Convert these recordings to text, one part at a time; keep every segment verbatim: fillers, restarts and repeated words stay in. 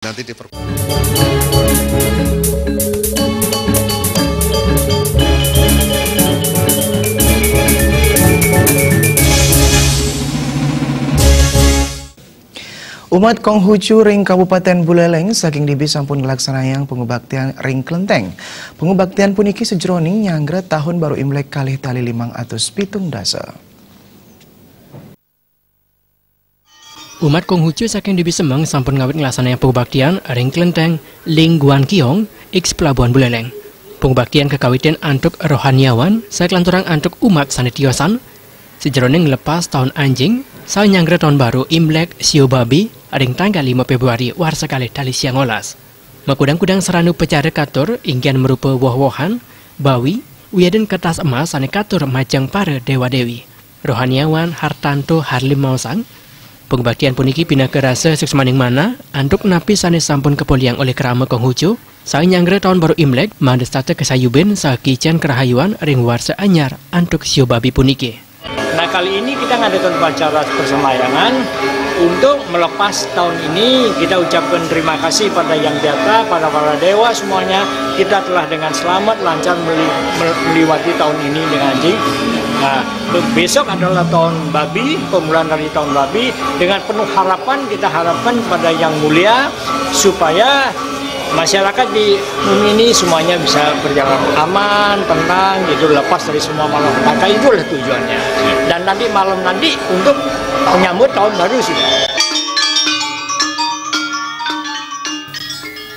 Nanti diper- Umat Konghucu ring Kabupaten Buleleng saking dibi sampun nglaksanayang pangubaktian ring klenteng. Pangubaktian puniki sajeroning nyanggra tahun baru Imlek kalih tali limang atus pitung dasa. Umat Konghucu saking dibi semeng sampun ngawit nglaksanayang pangubaktian ring klenteng Lingguan Kiong, eks Pelabuhan Buleleng. Pangubaktian kakawitin antuk rohaniawan, sakelanturang antuk umat sane tiosan, sajeroning nglepas taun anjing, saha nyanggra taun baru Imlek Sio Babi ring tanggal lima Februari warsa kalih tali siangolas. Makudang-kudang sarana upacara katur, inggian marupa woh-wohan, bawi, wiadin kertas emas sane katur majeng para dewa-dewi. Rohaniawan Hartanto Harlim maosang, pangubaktian puniki pinaka rasa suksmaning manah antuk napi sane sampun kapolihang olih krama Konghucu, saha nyanggra taun baru Imlek, mangda setata kasayubin saha kicen karahayuan ring warsa anyar antuk Sio Babi puniki. Nah, kali ini kita ngadakan upacara persembahyangan untuk melepas tahun ini. Kita ucapkan terima kasih pada Yang Diata, pada para dewa semuanya. Kita telah dengan selamat, lancar meli-, mel-, melewati tahun ini dengan anjing. Nah, be-, besok adalah tahun babi, permulaan dari tahun babi. Dengan penuh harapan, kita harapkan pada Yang Mulia supaya masyarakat di bumi ini semuanya bisa berjalan aman, tenang, gitu, lepas dari semua malapetaka. Itulah tujuannya. Dan nanti malam nanti untuk menyambut tahun baru sih.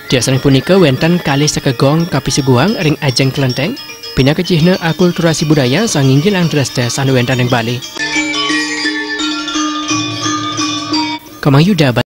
Tiasan punika wenten kalih sakegong kapisuguhang ring ajeng klenteng, pinaka cihna akulturasi budaya saha nginggilang dresta sane wenten ring Bali. Kamang Yuda